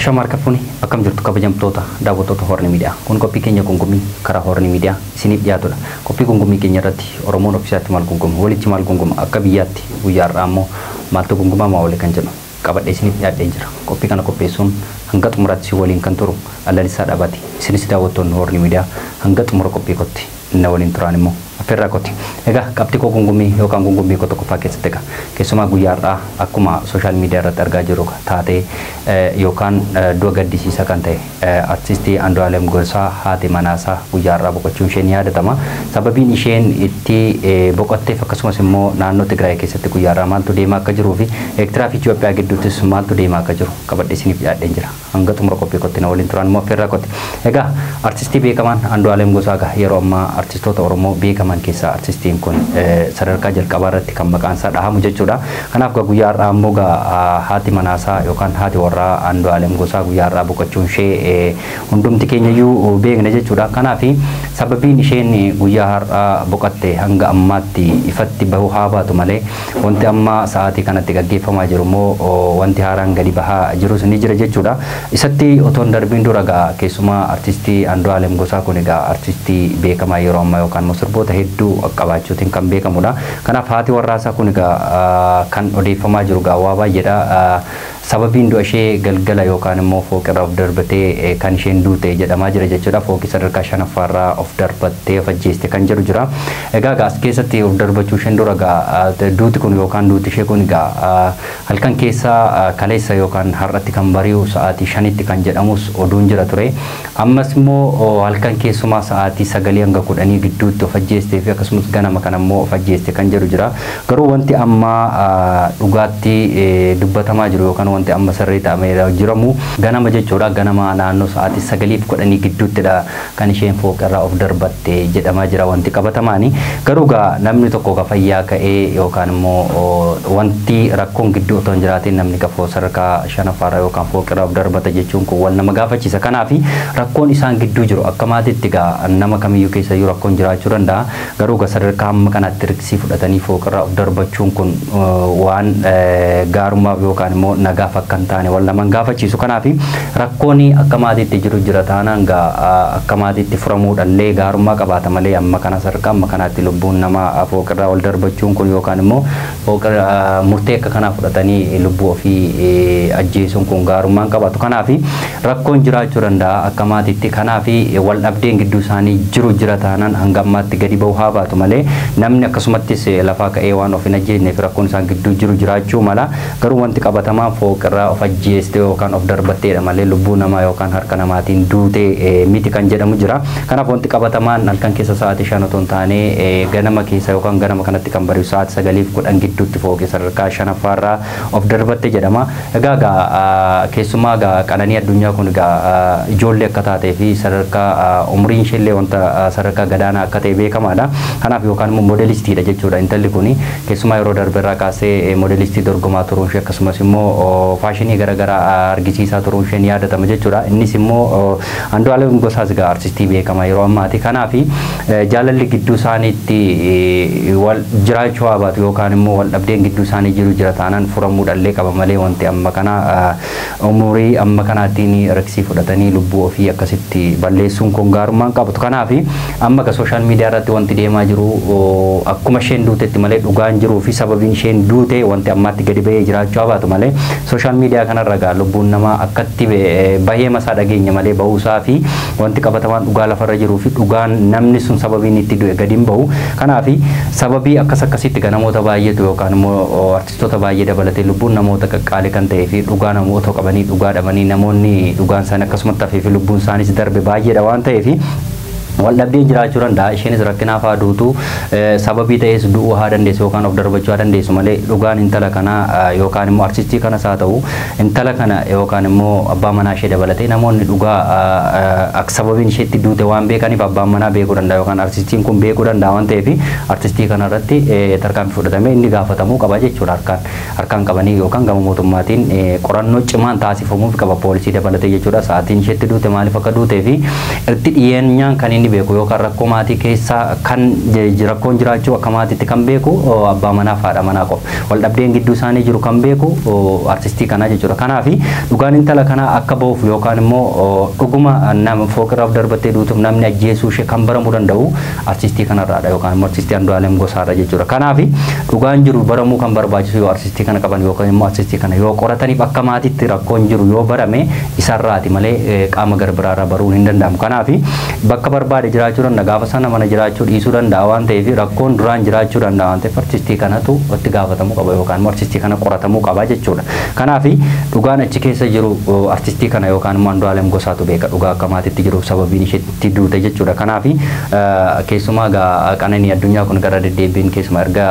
Ashama harka fuuni akkam jirtu kabajamtoota daawwattoota Horni Miidiyaa. Kun qophii keenya gungumii karaa Horni Miidiyaa isiniif dhiyaatudha. Qophii gungumii keenya irratti Oromoon ofiisaatti maal gunguma, walitti maal gunguma, akka biyyaatti guyyaa har'aa immoo maaltu gungumaa oole kan jedhu qabadhee isiniif dhiyaadhee jira. Qophii kana qopheessuun hanga xumuraatti si waliin kan turu Allalisaa Dhaabati. Isinis daawwattoonni Horni Miidiyaa hanga xumura qophii kootti inni waliin turan immoo affeerraa kooti. Egaa qabxii koo gungumii yookaan gungummii koo tokkoffaa keessatti egaa keessumaa guyyaa har'aa akkuma sooshaal miidiyaa irratti argaa jirru taatee yookaan du'a gaddisiisaa kan ta'e artistii Andu'aalem Gosaa haati manaasaa guyyaa har'aa boqochuun ishee ni yaadatama. Sababiin isheen itti boqotteef akkasumas immoo naannoo Tigraay keessatti guyyaa har'aa maaltu deemaa akka jiruu fi Eertiraa fi Itoophiyaa gidduuttis maaltu deemaa akka jiru qabadhee isiniif dhiyaadheen jira. Hanga xumura qophii kootti na waliin turan immoo affeerraa kooti. Egaa artistii beekamaan Andu'aalem Gosaa yeroo ammaa artistoota Oromoo beekaman keessaa artistiin kun sadarkaa jalqabaa irratti kan maqaan isaa dhahamu jechuudha. Kanaaf guyyaa har'aa immoo haati manaasaa yookaan haati warraa Andu'aalem Gosaa guyyaa har'aa boqochuun ishee hundumti keenyayyuu beekna jechuudha. Kanaaf sababiin isheen guyyaa har'aa boqotte hanga ammaatti ifatti bahuu haa baatu malee wanti amma sa'aatii kanatti gaggeeffamaa jiru immoo wanti haaraan gadi bahaa jirus ni jira jechuudha. Isatti otoo hin darbiin dura egaa keessumaa artistii Andu'aalem Gosaa kun egaa artistii beekamaa yeroo ammaa yookaan immoo sirboota hedduu qabaachuutiin kan beekamudha. Kanaaf haati warraasaa kun egaa kan odeeffamaa jiru egaa waa baay'eedha. Sababiin du'a ishee galgala yookaan immoo fooqirraa of darbatee kan isheen duute jedhamaa jira jechuudha. Fooqii sadarkaa shanaffaarraa of darbattee of ajjeeste kan jedhu jira. Egaa as keessatti of darbachuu isheen dura egaa duuti kun yookaan duuti ishee kun egaa halkan keessaa kaleessa yookaan har'atti kan bari'u sa'aatii 5tti kan jedhamus oduun jira ture. Ammas immoo halkan keessumaa sa'aatii 9 hanga 10 gidduutti of ajjeestee fi akkasumas ganama kana immoo of ajjeeste kan jedhu jira. Garuu wanti amma dhugaatti dubbatamaa jiru yookaan wanti amma sirrii ta'amee jiramu ganama jechuudha. Ganama naannoo sa'aatii 9 fi 10 gidduuttidha kan isheen fooqirraa of darbatte jedhamaa jira wanti qabatamaani. Garuu egaa namni tokko ka fayyaa ka'ee yookaan immoo wanti rakkoon gidduu otoo hin jiraatin namni kafoo sadarkaa shanaffaarraa yookaan fooqirraa of darbata jechuun kun wal nama gaafachiisa. Kanaaf rakkoon isaan gidduu jiru akka maatiitti egaa nama kamiyyuu keessayyuu rakkoon jiraachuu danda'a. Garuu egaa sadarkaa amma kanatti riksii fudhatanii fooqirraa of darbachuun kun waan gaarummaaf yookaan immoo nagaaf akka hin taane wal nama gaafachiisu. Kanaaf rakkoon akka maatiitti jiru jira taanaan egaa akka maatiitti furamuudhaallee gaarummaa qabaata malee amma kana sadarkaa amma kanaatti lubbuun nama fooqirraa wal darbachuun kun yookaan immoo murtee akka kanaa fudhatanii lubbuu ofii ajjeesuun kun gaarummaan qabaatu. Kanaaf rakkoon jiraachuu danda'a akka maatiitti. Kanaaf wal dhabdeen gidduu isaanii jiru jira taanaan hanga ammaatti gadi bahu haa baatu malee namni akkasumattis lafaa ka'ee waan of hin ajjeesneef rakkoon isaan gidduu jiru jiraachuu mala. Garuu wanti qabatamaan fooqirraa of ajjeeste yookaan of darbatteedha malee lubbuu namaa yookaan harka namaatiin duutee miti kan jedhamu jira. Kanaaf wanti qabatamaan halkan keessa sa'aatii 5 otoo hin taane ganama keessa yookaan ganama kanatti kan bari'u sa'aatii 9 fi 10 gidduutti fooqii sadarkaa shanaffaarraa of darbatte jedhama. Egaa keessumaa egaa qananii addunyaa kun egaa ijoollee akka taatee fi sadarkaa umriin isheellee wanta sadarkaa gadaanaa akka ta'e beekamaadha. Kanaaf yookaan immoo moodelistiidha jechuudha intalli kun keessumaa yeroo darbe irraa kaasee moodelistii dorgomaa turuun ishee akkasumas immoo faashinii garaagaraa argisiisaa turuun ishee ni yaadatama jechuudha. Innis immoo Andu'aalem Gosaas egaa artistii beekamaa yeroo ammaati. Kanaaf jaalalli gidduu isaaniitti wal jiraachuu haa baatu yookaan immoo wal dhabdeen gidduu isaanii jiru jira taanaan furamuudhaallee qaba malee wanti amma kana umurii amma kanaatiin riksii fudhatanii lubbuu ofii akkasitti balleessuun kun gaarummaan qabatu. Kanaaf amma egaa sooshaal miidiyaa irratti wanti deemaa jiru akkuma isheen duutetti malee dhugaan jiruu fi sababiin isheen duute wanti ammaatti gadi bahee jiraachuu haa baatu malee sooshaal miidiyaa kanarra egaa lubbuun namaa akkatti bahee masaa dhageenya malee bahuusaa fi wanti qabatamaan dhugaa lafarra jiruu fi dhugaan namni sun sababiin itti du'e gadi hin bahu. Kanaaf sababii akkas akkasitti egaa namoota baay'eetu yookaan immoo artistoota baay'ee dabalatee lubbuun namoota qaqqaalee kan ta'ee fi dhugaa namoota qabanii dhugaa dhabanii namoonni dhugaan isaanii akkasumatti hafee fi lubbuun isaaniis darbe baay'eedha waan ta'eef wal dhabdeen jiraachuu danda'a. Isheenis rakkinaaf haa duutu sababii ta'es du'uu haa dandeessu yookaan of darbachuu haa dandeessu malee dhugaan intala kanaa yookaan immoo artistii kanas haa ta'u intala kana yookaan immoo abbaa manaa ishee dabalatee namoonni dhugaa akka sababiin isheetti duute waan beekaniif abbaan manaa beekuu danda'a yookaan artistiin kun beekuu danda'a waan ta'eef artistii kanarratti tarkaanfii fudhatamee inni gaafatamuu qaba jechuudha. Harkaan qabanii yookaan gama mootummaatiin qorannoo cimaan taasifamuuf qaba poolisii dabalatee jechuudha. Sa'aatiin isheetti duute maaliif akka duutee fi itti dhiyeenyaan kan inni beeku yookaan rakkoo maatii keessaa kan rakkoon jiraachuu akka maatiitti kan beeku abbaa manaa fi haadha manaa qofa. Wal dhabdeen gidduu isaanii jiru kan beeku artistii kanaa jechuudha. Kanaaf dhugaan intala kanaa akka ba'uuf yookaan immoo dhuguma nama fooqirraaf darbattee duutuuf namni ajjeesuu ishee kan baramuu danda'u artistii kanarraadha yookaan immoo artistii Andu'aalem Gosaarra jechuudha. Kanaaf dhugaan jiru baramuu kan barbaachisu yoo artistii kana qaban yookaan immoo artistii kana yoo qorataniif akka maatiitti rakkoon jiru yoo barame isarraati malee qaama garbiraarraa baruun hin danda'amu. Kanaaf bakka barbaade jiraachuu danda'a, gaafa sana mana jiraachuu dhiisuu danda'a waan ta'eef rakkoon duraan jiraachuu danda'a waan ta'eef artistii kanatu itti gaafatamuu qaba yookaan immoo artistii kana qoratamuu qaba jechuudha. Kanaaf dhugaan achi keessa jiru artistii kana yookaan immoo Andu'aalem Gosaatu beeka dhugaa akka maatiitti jiruuf sababiin isheetti duute jechuudha. Kanaaf keessumaa Qananii Addunyaa kun gara deddeebiin keessumaa erga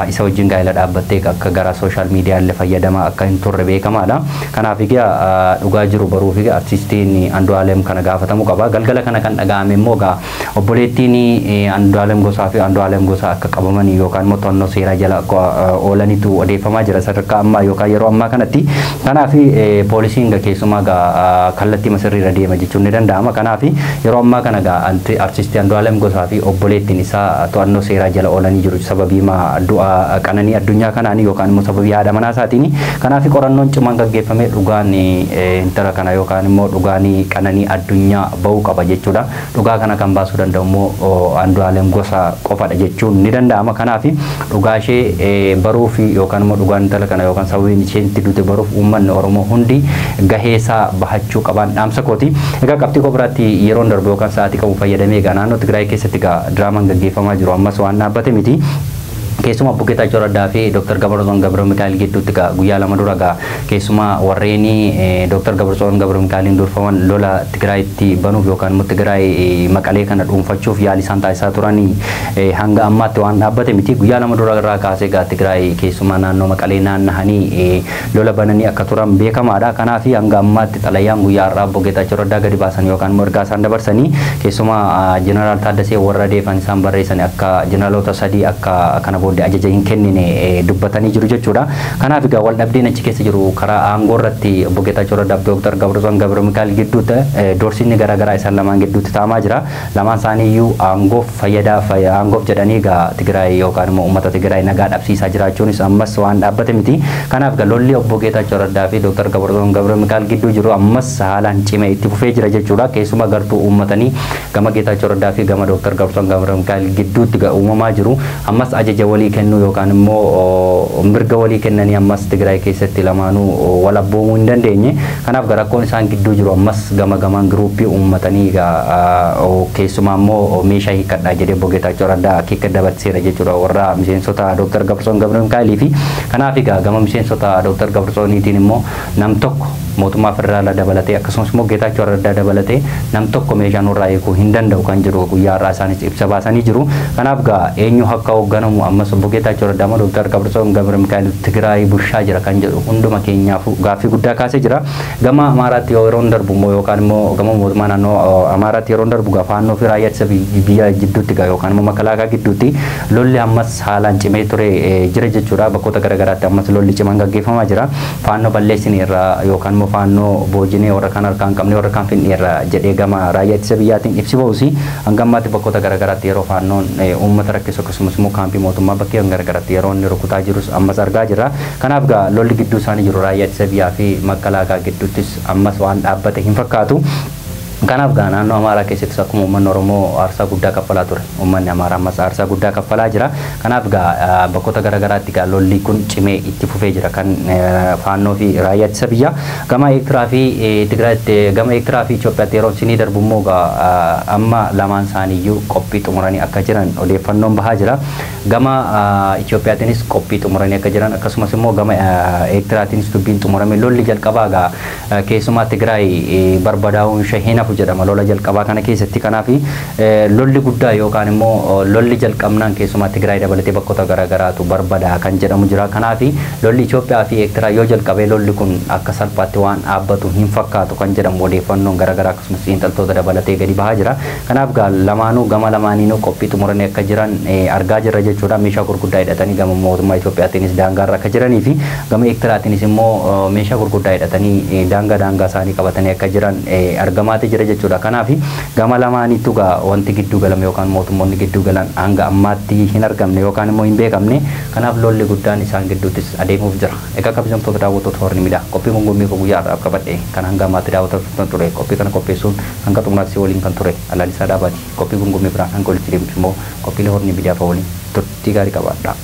isa wajjin gaa'ela dhaabbattee akka gara sooshaal miidiyaa illee fayyadamaa akka hin turre beekamaadha. Kanaaf egaa dhugaa jiru baruuf egaa artistiin Andu'aalem kana gaafatamuu qaba. Galgala kana kan dhaga'ame immoo egaa obboleettiin Andu'aalem Gosaa fi Andu'aalem Gosaa akka qabaman yookaan immoo to'annoo seeraa jala akka oolanitu odeeffamaa jira sadarkaa ammaa yookaan yeroo ammaa kanatti. Kanaaf poolisiin keessumaa egaa kallattii masirriirra deema jechuun ni danda'ama. Kanaaf yeroo ammaa kana egaa artistii Andu'aalem Gosaa fi obboleettiin isaa to'annoo seeraa jala oolanii jiru sababii du'a Qananii Addunyaa kanaanii yookaan immoo sababii haadha manaa isaatiin. Kanaaf qorannoon cimaan gaggeeffamee dhugaan intala kana yookaan immoo dhugaan Qananii Addunyaa bahuu qaba jechuudha. Dhugaa kana kan baasuu danda'u immoo Andu'aalem Gosaa qofadha jechuun ni danda'ama. Kanaaf dhugaa ishee baruuf yookaan immoo dhugaan intala kana yookaan sababiin isheen itti duute baruuf uummanni Oromoo hundi gahee isaa bahachuu qaban dhaamsa kooti. Egaa qabxii koo biraatti yeroon darbu yookaan sa'aatii qabu fayyadamee egaa naannoo Tigraay keessatti egaa diraamaan gaggeeffamaa jiru ammas waan dhaabbate miti. Keessumaa Obbo Geetaachoo Raddaa fi Dr. Gabratsiyoon Gabra Mikaa'el gidduutti guyyaa lama dura egaa keessumaa warreen Dr. Gabratsiyoon Gabra Mikaa'eliin durfaman lola Tigraayitti banuuf yookaan immoo Tigraay Maqalee kana dhuunfachuuf yaalii isaan taasisaa turan hanga ammaatti waan dhaabbate miti. Guyyaa lama dura irraa kaasee egaa Tigraay keessumaa naannoo Maqalee naannahanii lola bananii akka turan beekamaadha. Kanaaf hanga ammaatti xalayaan guyyaa har'aa Obbo Geetaachoo Raddaa gadi baasan yookaan immoo ergaa isaan dabarsanii keessumaa Jeneraal Taaddasee warra deefan isaan barreessan akka jeneraalota sadii akka kana booddee ajaja hin kennine dubbatanii jiru jechuudha. Kanaaf egaa wal dhabdeen achi keessa jiru karaa aangoo irratti Obbo Geetaachoo Raddaa fi Dr. Gabratsiyoon Gabra Mikaa'el gidduutti doorsinni garaagaraa isaan lamaan gidduutti taa'amaa jira. Lamaan isaanii iyyuu aangoof fayyadaa aangoof jedhanii egaa Tigraay yookaan immoo uummata Tigraay nagaa dhabsiisaa jiraachuunis ammas waan dhaabbate miti. Kanaaf egaa lolli Obbo Geetaachoo Raddaa fi Dr. Gabratsiyoon Gabra Mikaa'el gidduu jiru ammas haalaan cimee itti fufee jira jechuudha. Keessumaa gartuu uummatanii gama Geetaachoo Raddaa fi gama Dr. Gabratsiyoon Gabra Mikaa'el gidduutti uumamaa jiru. Ammas ajaja walii kennuu yookaan immoo mirga walii kennanii ammas Tigraay keessatti lamaanuu wal abboomuu hin dandeenye. Kanaaf rakkoon isaan gidduu jiru ammas gama gamaan giruuppii uummatanii keessumaa immoo meeshaa hiikkadhaa jedhee Obbo Geetaachoo Raddaa akeeka dabarseera jechuudha warra miseensota Dr. Gabratsiyoon Gabra Mikaa'elii fi kanaaf egaa gama miseensota Dr. Gabratsiyooniitiin immoo nam tokko mootummaa federaalaa dabalatee akkasumas immoo Geetaachoo Raddaa dabalatee nam tokko meeshaa nurraa eeguu hin danda'u kan jedhu guyyaa har'aa isaanis ibsa baasanii jiru. Kanaaf egaa eenyu akka hoogganamu ammas Obbo Geetaachoo Raddaa moo Dr. Gabratsiyoon Gabra Mikaa'el Tigraay bulchaa jira kan jedhu hunduma keenyaaf gaaffii guddaa kaasee jira. Gama Amaaraatti yeroon darbu immoo yookaan immoo gama mootummaa naannoo Amaaraatti yeroon darbu gaa faannoo fi raayyaa ittisa biyya gidduutti gaa yookaan immoo makalaakaa gidduutti lolli ammas haalaan cimee ture jira jechuudha. Bakkoota garaagaraatti ammas lolli cimaan gaggeeffamaa jira. Faannoo balleessine irraa yookaan immoo faannoo boojinee warra kaan harkaan qabne warra kaan finne irraa jedhee gama raayyaa ittisa biyyaatiin ibsi ba'usi hanga ammaatti bakkoota garaagaraatti yeroo faannoon uummata rakkisu akkasumas immoo kaampii mootummaa bakkeewwan garaagaraatti yeroo inni rukutaa jirus ammas argaa jirra. Kanaaf gaa lolli gidduu isaanii jiru raayyaa ittisa biyyaa fi makalaakaa gidduuttis ammas waan dhaabbate hin fakkaatu. Kanaaf gaa naannoo Amaaraa keessattis akkuma uummanni Oromoo aarsaa guddaa kaffalaa ture. Uummanni Amaaraa ammas aarsaa guddaa kaffalaa jira. Kanaaf gaa bakkoota garaagaraatti gaa lolli kun cimee itti fufee jira kan faannoo fi raayyaa ittisa biyyaa. Gama Eertiraa fi Tigraayitti gama Eertiraa fi Itoophiyaatti yeroo isinii darbu immoo gaa amma lamaan isaaniiyyuu qophii xumuranii akka jiran odeeffannoon bahaa jira. Gama Itoophiyaatiinis qophii xumuranii akka jiran akkasumas immoo gama Eertiraatiinis dubbiin xumurame lolli jalqabaa gaa keessumaa Tigraay barbadaa'uun ishee hin hafu jedhama lola jalqabaa kana keessatti. Kanaaf lolli guddaa yookaan immoo lolli jalqabnaan keessumaa Tigraay dabalatee bakkoota garaagaraatu barbadaa kan jedhamu jira. Kanaaf lolli Itoophiyaa fi Eertiraa yoo jalqabee lolli kun akka salphaatti waan dhaabbatu hin fakkaatu kan jedhamu odeeffannoon garaagaraa akkasumas xiinxaltoota dabalatee gadi bahaa jira. Kanaaf gaa lamaanuu gama lamaaniinuu qophii xumuranii akka jiran argaa jirra jechuudha. Meeshaa gurguddaa hidhatanii gama mootummaa Itoophiyaatiinis daangaarra akka jiranii fi gama Eertiraatiinis immoo meeshaa gurguddaa hidhatanii daangaa daangaa isaanii qabatanii akka jiran argamaati jira. jira jechuudha. Kanaaf gama lamaanittu gaa wanti gidduu galame yookaan mootummoonni gidduu galan hanga ammaatti hin argamne yookaan immoo hin beekamne. Kanaaf lolli guddaan isaan gidduuttis adeemuuf jira. Egaa kabajamtoota daawwattoota Horni Miidiyaa, qophii gungummii koo guyyaa har'aaf qabadhe kan hanga ammaatti daawwattoota ture, qophii kana qopheessuun hanga xumuraatti waliin kan ture Alaalisaa Dhaabaati. Qophii gungummii biraan hanga walitti deemtu immoo qophiilee Horni Miidiyaa fa'a waliin turtii gaarii qabaadha.